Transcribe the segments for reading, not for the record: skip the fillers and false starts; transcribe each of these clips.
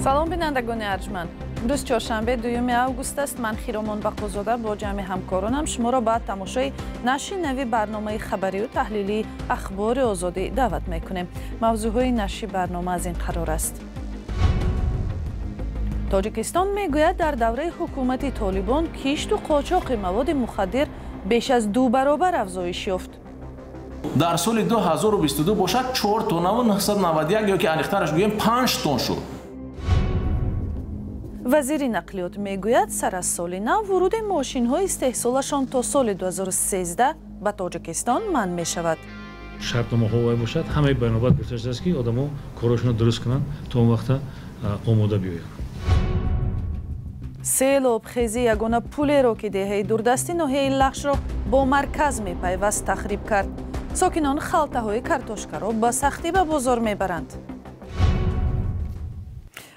Салом, бинандагони арҷманд. Имрӯз чоршанбе, 2 август аст. Ман Хиромон Бақозода бо ҷамъи ҳамкоронам шуморо ба тамошои нашри нави барномаи хабарию таҳлилии «Ахбори Озодӣ» даъват мекунем. Мавзӯъҳои нашри барнома аз ин қарор аст. Тоҷикистон мегӯяд, дар давраи ҳукумати Толибон кишту қочоқи маводи мухаддир беш аз 2 баробар афзоиш ёфт. Дар соли 2022 бошад, 4 тоннаву 991 ё ки аниқтараш гӯем, 5 тонн шуд. Вазири нақлиёт мегӯяд, сар аз соли нав вуруди мошинҳои истеҳсолашон то соли 2013 ба Тоҷикистон манъ мешавад. Шартномаҳо вай бошад, ҳамаи байнобат гуфта шудааст, ки одамо корҳошонро дуруст кунанд, то он вақта омода биёянд. Сел обхезӣ ягона пулеро, ки деҳаи дурдасти ноҳияи Лахшро бо марказ мепайваст, тахриб кард. Сокинон халтаҳои картошкаро ба сахтӣ ба бозор мебаранд.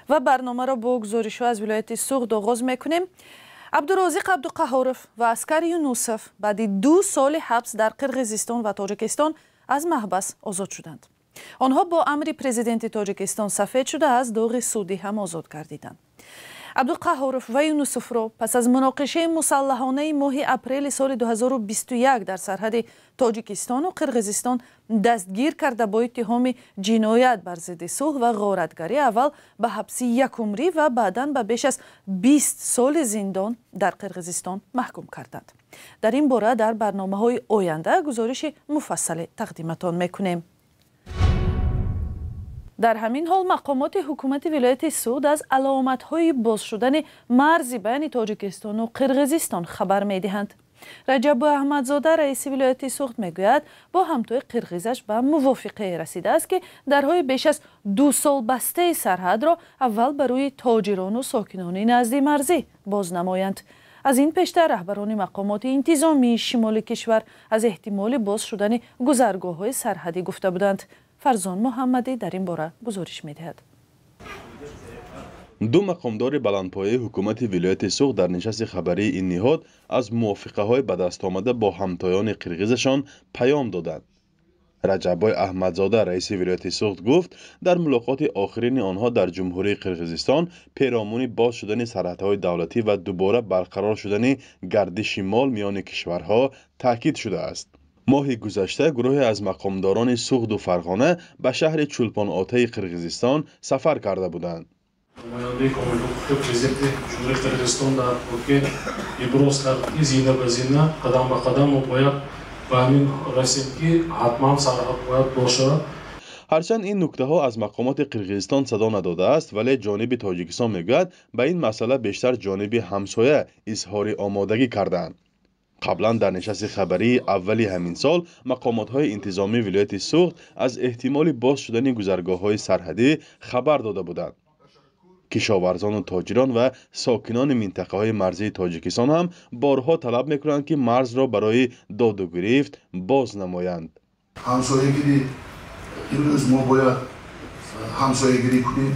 Ва барномаро бо гузоришҳо аз вилояти Суғд оғоз мекунем. Абдурозиқ Абдуқаҳоров ва Аскар Юнусов баъди 2 соли ҳабс дар Қирғизистон ва Тоҷикистон аз маҳбас озод шуданд. Онҳо бо амри президенти Тоҷикистон сафед шуда, аз доғи судӣ ҳам озод гардиданд. Абдуқаҳоров ва Юнусовро пас аз муноқишаи мусаллаҳонаи моҳи апрели соли 2021 дар сарҳади Тоҷикистону Қирғизистон дастгир карда, бо иттиҳоми ҷиноят бар зидди сулҳ ва ғоратгарӣ аввал ба ҳабси якумрӣ ва баъдан ба беш аз 20 соли зиндон дар Қирғизистон маҳкум карданд. Дар ин бора дар барномаҳои оянда гузориши муфассале тақдиматон мекунем. Дар ҳамин ҳол мақомоти ҳукумати вилояти Суғд аз аломатҳои боз шудани марзи байни Тоҷикистону Қирғизистон хабар медиҳанд. Раҷабу Аҳмадзода, раиси вилояти Суғд, мегӯяд, бо ҳамтои қирғизаш ба мувофиқае расидааст, ки дарҳои беш аз 2 сол бастаи сарҳадро аввал ба рӯи тоҷирону сокинони назди марзӣ боз намоянд. Аз ин пештар раҳбарони мақомоти интизомии шимоли кишвар аз эҳтимоли боз шудани гузаргоҳҳои сарҳадӣ гуфта буданд. Фарзон Муҳаммадӣ дар ин бора гузориш медиҳад. Ду мақомдори баландпояи ҳукумати вилояти Суғд дар нишасти хабарии ин ниҳод аз мувофиқаҳои ба даст омада бо ҳамтоёни қирғизашон паём доданд. Раҷаббой Аҳмадзода, раиси вилояти Суғд, гуфт, дар мулоқоти охирини онҳо дар Ҷумҳурии Қирғизистон перомуни боз шудани сарҳадҳои давлатӣ ва дубора барқарор шудани гардиши мол миёни кишварҳо таъкид шудааст. Моҳи гузашта гурӯҳе аз мақомдорони Суғду Фарғона ба шаҳри Чулпонотаи Қирғизистон сафар карда буданд. Намояндаи комилҳуқуқи президенти Ҷумҳурии Қирғизистон дар Баткен иброз кард, ки зина ба зина, қадам ба қадам мо бояд ба ҳамин расем, ки ҳатман сарҳад бояд бошад. Ҳарчанд ин нуктаҳо аз мақомоти Қирғизистон садо надодааст, вале ҷониби Тоҷикистон мегӯяд, ба ин масъала бештар ҷониби ҳамсоя изҳори омодагӣ карданд. Қаблан дар нишасти хабарии аввали ҳамин сол мақомотҳои интизомии вилояти Суғд аз эҳтимоли боз шудани гузаргоҳҳои сарҳадӣ хабар дода буданд. Кишоварзону тоҷирон ва сокинони минтақаҳои марзии Тоҷикистон ҳам борҳо талаб мекунанд, ки марзро барои доду гирифт боз намоянд. Ҳамсоягирӣ, имрӯз мо бояд ҳамсоягирӣ кунем,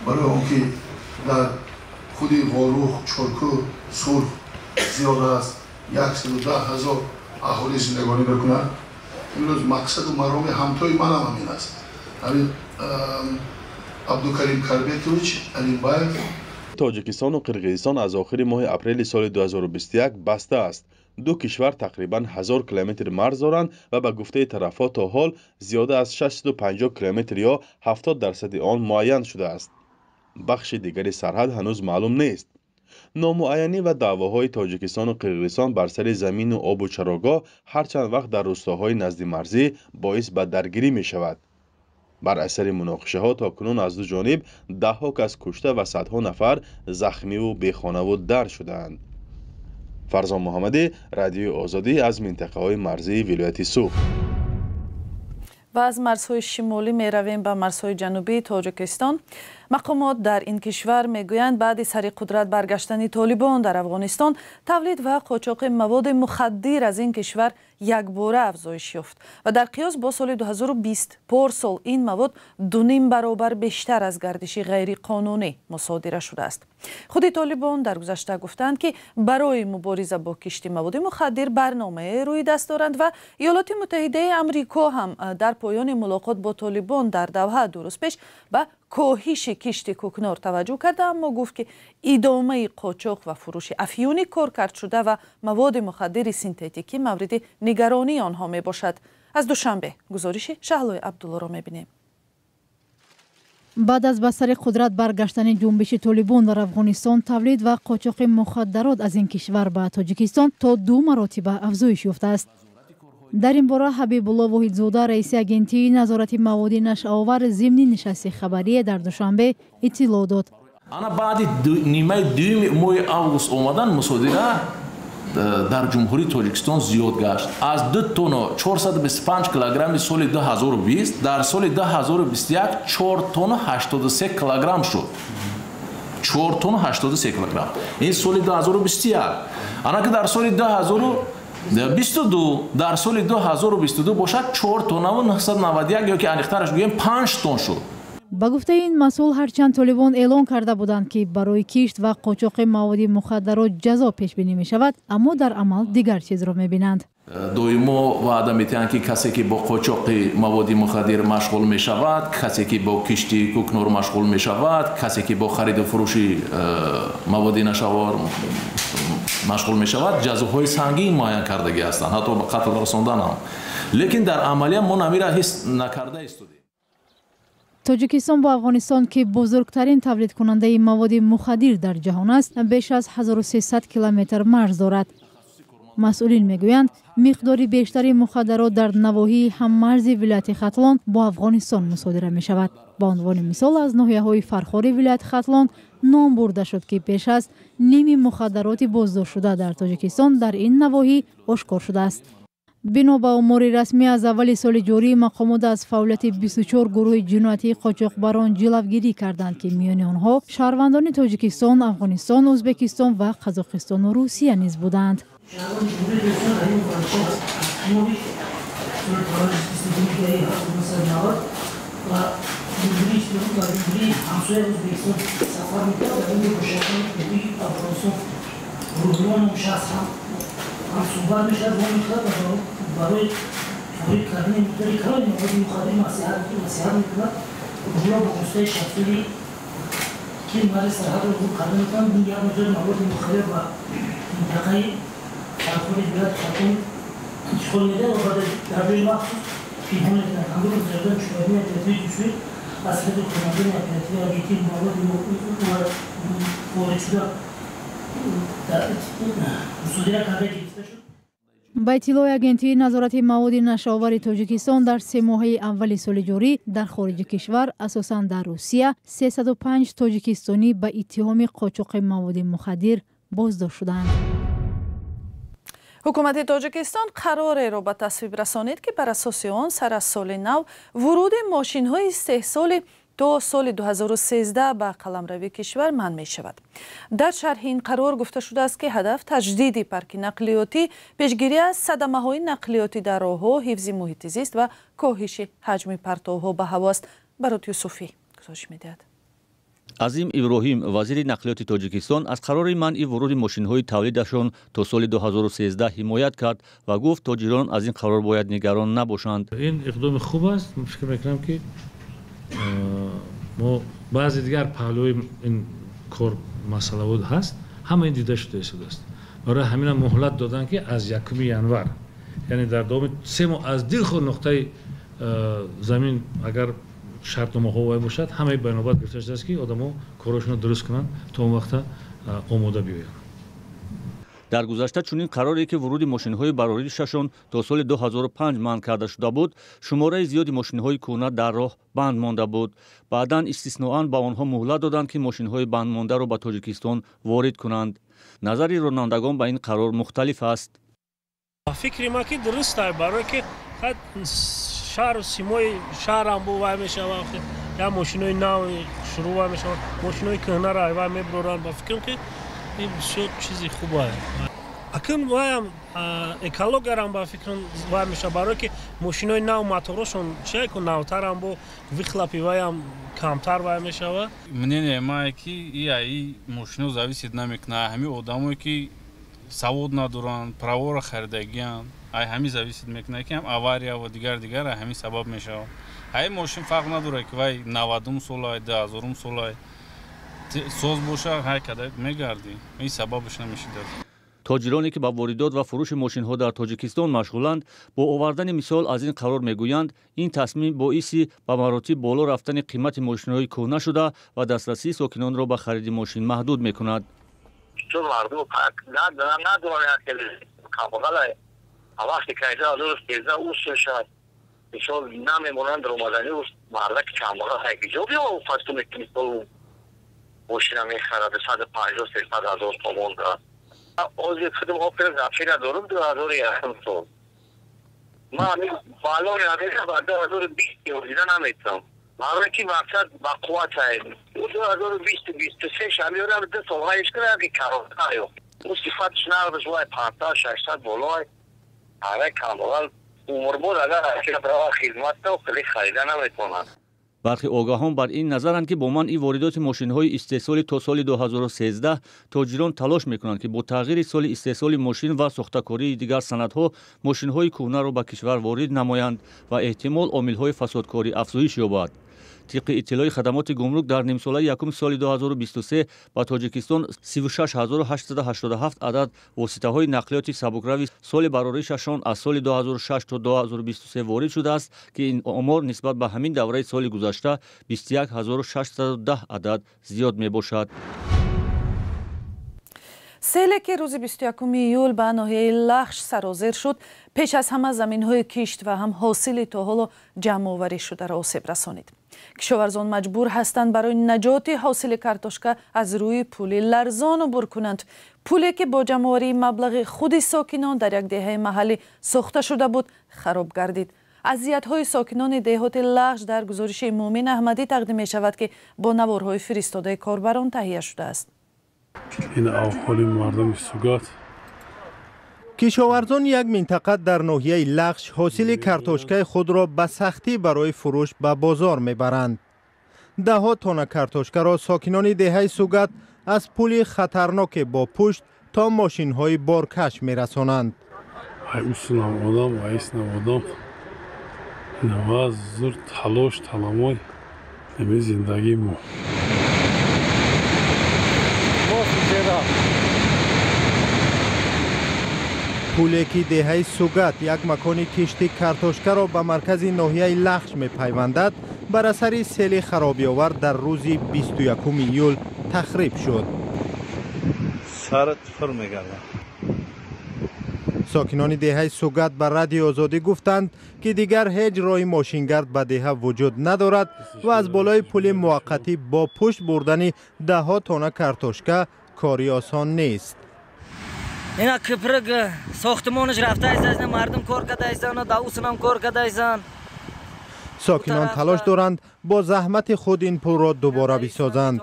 барои он ки дар худи Ворух, Чоркӯ, Сурх зиёд аст 110 000 аҳолӣ зиндагонӣ мекунад. Имрӯз мақсаду мароми ҳамтои манам ҳамин аст, ҳамин Абдукарим Карбекович Алимбаев. Тоҷикистону Қирғизистон аз охири моҳи апрели соли 2021 баста аст. Ду кишвар тақрибан 1000 километр марз доранд ва ба гуфтаи тарафҳо то ҳол зиёда аз 650 километр ё 70 дарсади он муайян шудааст. Бахши дигари сарҳад ҳанӯз маълум нест. Номуайянӣ ва даъвоҳои Тоҷикистону Қирғизистон бар сари замину обу чарогоҳ ҳар чанд вақт дар рӯстоҳои наздимарзӣ боис ба даргирӣ мешавад. Бар асари муноқишаҳо то кунун аз ду ҷониб даҳҳо кас кушта ва садҳо нафар захмиву бехонаву дар шудаанд. Фарзон Муҳаммадӣ, Радиои Озодӣ, аз минтақаҳои марзии вилояти Суғд. Ва аз марзҳои шимолӣ меравем ба марзҳои ҷанубии Тоҷикистон. Мақомот дар ин кишвар мегӯянд, баъди сари қудрат баргаштани Толибон дар Афғонистон тавлид ва қочоқи маводи мухаддир аз ин кишвар якбора афзоиш ёфт ва дар қиёс бо соли 2020 порсол ин мавод 2,5 баробар бештар аз гардиши ғайриқонунӣ мусодира шудааст. Худи Толибон дар гузашта гуфтанд, ки барои мубориза бо кишти маводи мухаддир барномае рӯи даст доранд ва Иёлоти Муттаҳидаи Амрико ҳам дар поёни мулоқот бо Толибон дар Давҳа 2 рӯз пеш ба коҳиши кишти кӯкнор таваҷҷӯҳ карда, аммо гуфт, ки идомаи қочоқ ва фурӯши афюни коркардшуда ва маводи мухаддири синтетикӣ мавриди нигаронии онҳо мебошад. Аз Душанбе гузориши Шаҳлои Абдуллоро мебинем. Баъд аз ба сари қудрат баргаштани ҷунбиши Толибон дар Афғонистон, тавлид ва қочоқи мухаддарот аз ин кишвар ба Тоҷикистон то 2 маротиба афзоиш ёфтааст. Дар ин бора Ҳабибулло Воҳидзода, раиси агентии назорати маводи нашъаовар, зимни нишасти хабарие дар Душанбе иттилоъ дод. Ана баъди нимаи дуюми моҳи август омадан мусодира дар Ҷумҳурии Тоҷикистон зиёд гашт. Аз 2 тонна 425 килограмми соли 2020 дар соли 2021 4 тонна 83 килограмм шуд. 4 тонна 83 килограмм. Ин соли 2021. Ана ки дар соли 2022, дар соли 2022 бошад 4 тонна 991 ё ки аниқтараш гӯем 5 тонн шуд. Ба гуфтаи ин масъул, ҳарчанд Толибон эълон карда буданд, ки барои кишт ва қочоқи маводи мухаддарот ҷазо пешбинӣ мешавад, аммо дар амал дигар чизро мебинанд. Доимо ваъда метиҳанд, ки касе ки бо қочоқи маводи мухаддир машғул мешавад, касе ки бо кишти кӯкнор машғул мешавад, касе ки бо хариду фурӯши маводи нашъаовар машғул мешавад, ҷазоҳои сангин муайян кардагӣ ҳастанд, ҳатто ба қатл расондан ҳам. Лекин дар амалия мо намира ҳис накарда истодем. Тоҷикистон бо Афғонистон, ки бузургтарин тавлидкунандаи маводи мухаддир дар ҷаҳон аст, беш аз 1300 километр марз дорад. Масъулин мегӯянд, миқдори бештари мухаддарот дар навоҳии ҳаммарзи вилояти Хатлон бо Афғонистон мусодира мешавад. Ба унвони мисол, аз ноҳияҳои Фархори вилояти Хатлон ном бурда шуд, ки беш аз ними мухаддароти боздоштшуда дар Тоҷикистон дар ин навоҳӣ ошкор шудааст. Бино ба омори расмӣ, аз аввали соли ҷорӣ мақомот аз фаъолияти 24 гурӯҳи ҷиноятии қочоқбарон ҷилавгирӣ карданд, ки миёни онҳо шаҳрвандони Тоҷикистон, Афғонистон, Ӯзбекистон ва Қазоқистону Русия низ буданд. Барои ворид кардани миқдори калони маводи мухаддир маслиҳат мекунад. Рӯҳулло бо воситаи шахсоне ки марзи сарҳадро убур карда метавонанд, як миқдори маводи мухаддир ба минтақаи Фархори вилояти Хатлон интиқол медиҳад ва дар ҷои махсус пинҳон мекунад. Ҳангоми гузарондани чорабинии оперативии ҷустуҷӯӣ аз тарафи кормандони оперативии агентии маводи воридшуда мусодира карда гирифта шуд. Ба иттилои агентии назорати маводи нашъаовари Тоҷикистон, дар 3 моҳаи аввали соли ҷорӣ дар хориҷи кишвар, асосан дар Русия, 305 тоҷикистонӣ ба иттиҳоми қочоқи маводи мухаддир боздошт шуданд. Ҳукумати Тоҷикистон қарореро ба тасвиб расонид, ки бар асоси он сар аз соли нав вуруди мошинҳои истеҳсоли то соли 2013 ба қаламрави кишвар манъ мешавад. Дар шарҳи ин қарор гуфта шудааст, ки ҳадаф таҷдиди парки нақлиётӣ, пешгирӣ аз садамаҳои нақлиётӣ дар роҳҳо, ҳифзи муҳити зист ва коҳиши ҳаҷми партовҳо ба ҳаво аст. Барот Юсуфӣ гузориш медиҳад. Азим Иброҳим, вазири нақлиёти Тоҷикистон, аз қарори манъи вуруди мошинҳои тавлидашон то соли 2013 ҳимоят кард ва гуфт, тоҷирон аз ин қарор бояд нигарон набошанд. Ин иқдоми хуб аст. Фикр мекунам, ки мо баъзе дигар паҳлӯи ин кор масъалаҳо ҳаст, ҳама ин дида шуда истодааст. Барои ҳамина муҳлат доданд, ки аз 1 январ, яъне дар давоми 3 моҳ аз дилхоҳ нуқтаи замин агар шартномаҳо вай бошад, ҳамаи ба навбат гирифта шудааст, ки одамо корҳошонро дуруст кунанд, то он вақта омода биёянд. Дар гузашта чунин қароре, ки вуруди мошинҳои бароридшашон то соли 2005 манъ карда шуда буд, шумораи зиёди мошинҳои кӯҳна дар роҳ банд монда буд. Баъдан истисноан ба онҳо муҳлат доданд, ки мошинҳои бандмондаро ба Тоҷикистон ворид кунанд. Назари ронандагон ба ин қарор мухталиф аст. Фикри ман ки дуруст аст, барое ки шаҳру симои шаҳрам бу вай мешавад, я мошинои нав шурӯъ вай мешавад, мошинои кӯҳнаро вай мебуроранд. Ба фикрам, ки ин бисёр чизи хуб аст. Акун ваям экологиярам ба фикрам вай мешавад, барое ки мошинои нав моторошон чику навтарам бо выхлопи ваям камтар вай мешавад. Мнение мае ки и мошино зависит намекунад, ҳамин одамое ки савод надоранд, праворо харидагианд, ай ҳамин зависит мекунад ки ҳам авария ва дигар дигар ай ҳамин сабаб мешавад. Ай мошин фарқ надорад ки вай 90-ум солай, 2000-ум солай соз боша, ҳай када мегардӣ, ин сабабаш намешидад. Тоҷироне ки ба воридот ва фурӯши мошинҳо дар Тоҷикистон машғуланд, бо овардани мисол аз ин қарор мегӯянд, ин тасмим боиси ба маротиб боло рафтани қимати мошинҳои кӯҳна шуда ва дастрасии сокинонро ба хариди мошин маҳдуд мекунад. Мошина мехарад 150-300 ҳазор сомон. Ози худам Опел Зафира дорам 2001 сол. Ман ҳамин балони ҳамин ба 2020 дида наметавонам. Барои ки мақсад ба қувват ай. 2020-23 ҳамин ду сол ҳайш кунам ки карота ё. Ӯ сифатш нархш вай 500-600 болой. Ҳара камбағал умрбод агар права хизмат то хеле харида наметавонад. Бархи огаҳон бар ин назаранд ки бо манъи воридоти мошинҳои истеҳсоли то соли 2013 тоҷирон талош мекунанд ки бо тағйири соли истеҳсоли мошин ва сохтакории дигар санадҳо мошинҳои кӯҳнаро ба кишвар ворид намоянд ва эҳтимол омилҳои фасодкорӣ афзоиш ёбад. Тибқи иттилои хадамоти гумрук дар нимсолаи якуми соли 2023 ба Тоҷикистон 36887 адад воситаҳои нақлиёти сабукрави соли бароришашон аз соли 2006 то 2023 ворид шудааст, ки ин омор нисбат ба ҳамин давраи соли гузашта 21610 адад зиёд мебошад. Селе ки рӯзи 21 июл ба ноҳияи Лахш сарозер шуд, пеш аз ҳама заминҳои кишт ва ҳам ҳосили то ҳоло ҷамъоварӣ шударо осеб расонид. Кишоварзон маҷбур ҳастанд барои наҷоти ҳосили картошка аз рӯи пули ларзон убур кунанд. Пуле ки бо ҷамъоварии маблағи худи сокинон дар як деҳаи маҳаллӣ сохта шуда буд, хароб гардид. Азиятҳои сокинони деҳоти Лахш дар гузориши Муъмин Аҳмадӣ тақдим мешавад, ки бо наворҳои фиристодаи корбарон таҳия шудааст. Ин аҳоли мардуми Сугат. Кишоварзони як минтақа дар ноҳияи Лахш ҳосили картошкаи худро ба сахтӣ барои фурӯш ба бозор мебаранд. Даҳҳо тонна картошкаро сокинони деҳаи Сугат аз пули хатарноке бо пушт то мошинҳои боркаш мерасонанд. Ай усунам одам, айснам одам. Инава зур талош таламой ами зиндагии мо. Пуле ки деҳаи Сугат як макони кишти картошкаро ба маркази ноҳияи Лахш мепайвандад, бар асари сели харобиовар дар рӯзи 21 июл тахриб шуд. Сарат фир мегардад. Сокинони деҳаи Сугат ба Радиои Озодӣ гуфтанд, ки дигар ҳеҷ роҳи мошингард ба деҳа вуҷуд надорад ва аз болои пули муваққатӣ бо пушт бурдани даҳҳо тонна картошка кори осон нест. Ина киприг сохтмонаш рафтаист, мардум кор кардаистанд, давусунам кор кардаистанд. Сокинон талош доранд бо заҳмати худ ин пулро дубора бисозанд.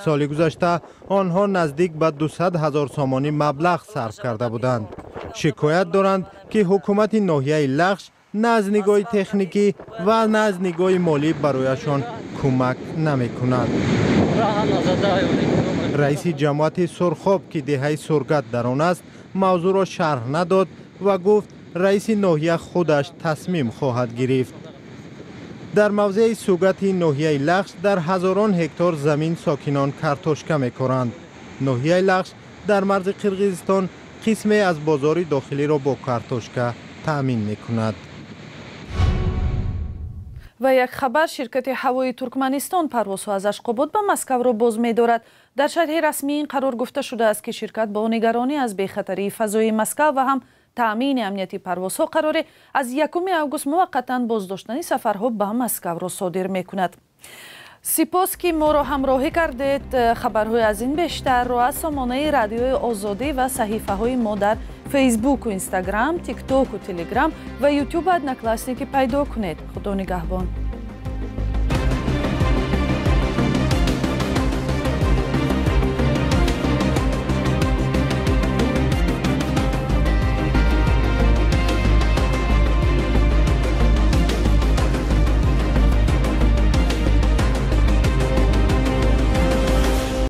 Соли гузашта онҳо наздик ба 200 ҳазор сомонӣ маблағ сарф карда буданд. Шикоят доранд, ки ҳукумати ноҳияи Лахш на аз нигоҳи техникӣ ва на аз нигоҳи молӣ барояшон кӯмак намекунад. Раиси ҷамоати Сурхоб, ки деҳаи Сургат дар он аст, мавзӯъро шарҳ надод ва гуфт раиси ноҳия худаш тасмим хоҳад гирифт. Дар мавзеи Сугати ноҳияи Лахш дар ҳазорон ҳектор замин сокинон картошка мекоранд. Ноҳияи Лахш дар марзи Қирғизистон қисме аз бозори дохилиро бо картошка таъмин мекунад. Ва як хабар: ширкати ҳавои Туркманистон парвозҳо аз Ашқобод ба Москваро боз медорад. Дар шарҳи расмии ин қарор гуфта шудааст, ки ширкат бо нигаронӣ аз бехатарии фазои Москва ва ҳам таъмини амнияти парвозҳо қароре аз 1 август муваққатан боздоштани сафарҳо ба Москваро содир мекунад. Сипос, ки моро ҳамроҳӣ кардед. Хабарҳои аз ин бештарро аз сомонаи Радиои Озодӣ ва саҳифаҳои мо дар Фейсбуку, Инстаграм, Тиктоку, Телеграм ва Ютуб, Одноклассники пайдо кунед. Худо нигаҳбон.